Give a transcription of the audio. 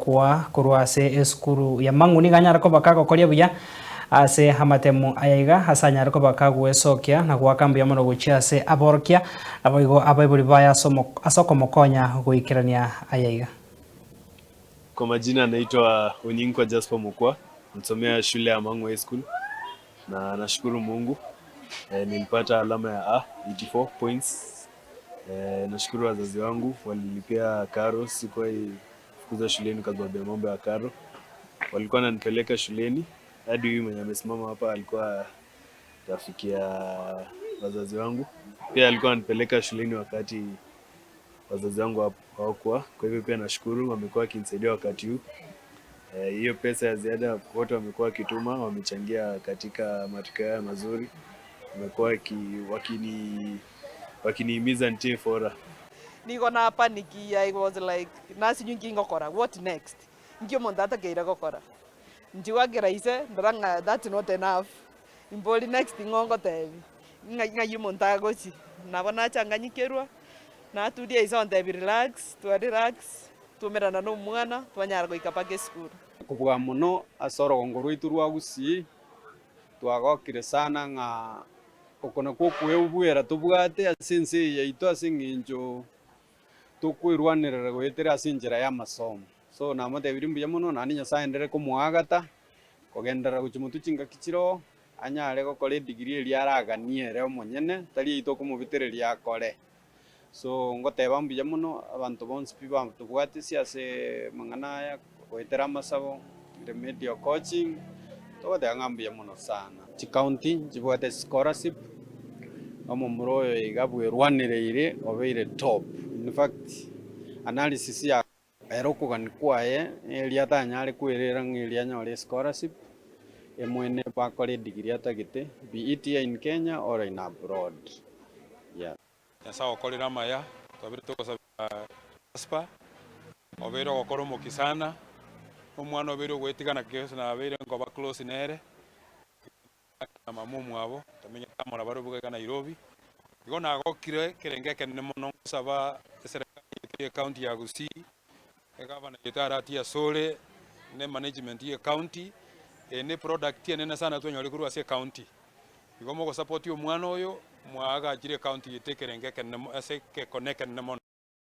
Mokua korwa ase esukuru ya Mang'u nigo anyare koba kagokoria buya ase amatemo aya iga ase anyare koba kagwesokia na goaka mbuya mono gochia ase aborokia naboigo abaibori baye ase okomokonya goikerania aya iga. Kwa majina naitwa Onyinkwa Jasper Mokua, nasomea shule ya Mang'u High School na nashukuru Mungu nilipata alama ya A 84 points. Nashukuru wazazi wangu walinilipia karo, sikuwahi fukuzwa shuleni kwa sababu ya mambo ya karo. Walikuwa wananipeleka shuleni hadi huyu mwenye amesimama hapa alikuwa rafiki ya wazazi wangu. Pia alikuwa ananipeleka shuleni wakati wazazi wangu hawakuwa. Kwa hivyo pia nashukuru wamekuwa wakinisaidia wakati huu. Hiyo pesa ya ziada wote wamekuwa wakituma, wamechangia katika matokeo haya mazuri. Wamekuwa wakini wakinihimiza nitie fora. Nigo na panic I was like nasinywe inki ngokora, what next? Inki omonto atakeire gokora? Inche gwakera ise ndora ng'a that's not enough, imbori next ng'o ngotebi, ng'ai ng'ai omonto agochi, nabo nachanganyikerwa, naturia ise ontebi relax, twa relax, twaumerana na omwana, twanyara goika mpaka esukuru. Kobua mono ase orogongo rwaito rwa Gusii, twagokire sana ng'a oko nakwo okweubuera tobwate ase ense eye yaito ase eng'encho tokwerwanerera goetera ase enchera y'amasomo. So namotebirie mbuya mono, naende Nyasae aenderere komoagata, kogenderera gochia motwe chingaki chiroo, anyare gokora edegree eria araganie ere omonyene, tari eyio tokomobetereria akore. So ngoteba mbuya mono abanto bonsi pi batobwatisia ase amang'ana aya, goetera amasabo, remedial coaching, togoteba ng'a mbuya mono sana. Chicounty nchibwate scholarship, omomura oyo iga bwerwanereire obeire top, in fact analysis ya. Ere okogania kwaye erio atanyare kwerera ng'a erio anyore escholarship, emwene bakore edegree atagete, be it here in Kenya or in abroad. Yes. Nyasae okorire amaya, twabire togosabera Jasper, obeire ogokora omokia sana, omwana obeire ogoetigana kegesa nabeire nkoba close nere, na mama omwabo, tomenyete amo nabarobwo iga Nairobi. Igo nagokire ekerengo ekenene mono ngosaba eserekari yaito ya ecounty ya Gusii, egavana yaito Arati asore, na emanagement ya ecounty, eye ne eproduct enene sana twanyorire korwa ase ecounty. Igo mogosapoti omwana oyo, mwaagachire ecounty yaito ekerengo ekenene ase egekone ekenene mono.